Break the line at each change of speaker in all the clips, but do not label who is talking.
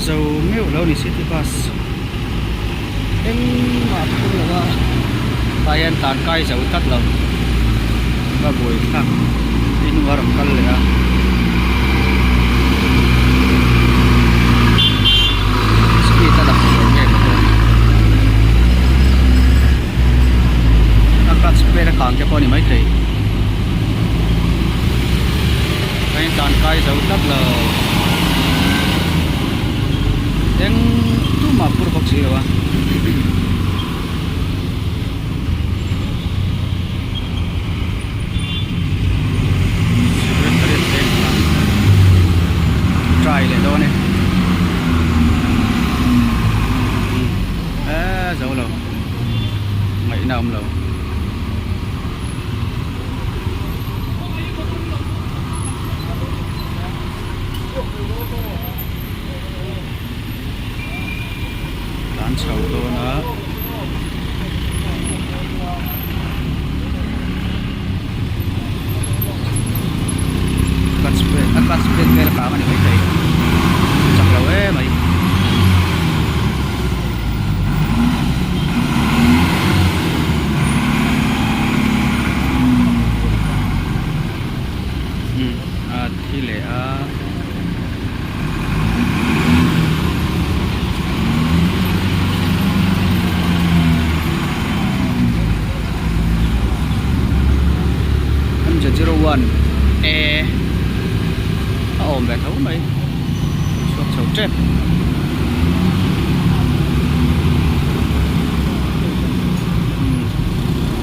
zo meuh lo ni city bus engmah phur lo a tah hian tlan kai zo tlat lo va buai thlak i hnungah a rawn kal leh a. Speed a la hmu lo nge maw dawn a clutch plate a kang te pawh a ni maithei a in tlan kai zo tlat lo eng tumah phur bawk si lo a. Try leh dawn e eee zo lo ngaihna awm lo. Tlan chho dawn a. Clutch plate a clutch plate vel a kang a ni maithei chak lo em mai. Umm a thi leh a. MZ01 A a awm ve tho mai chhuak chho tep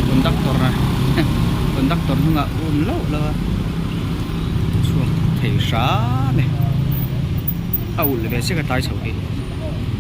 conductor a conductor hnungah um loh loh a. Chhuak thei hram e. A ulh ve chiah ka tlai chho hi.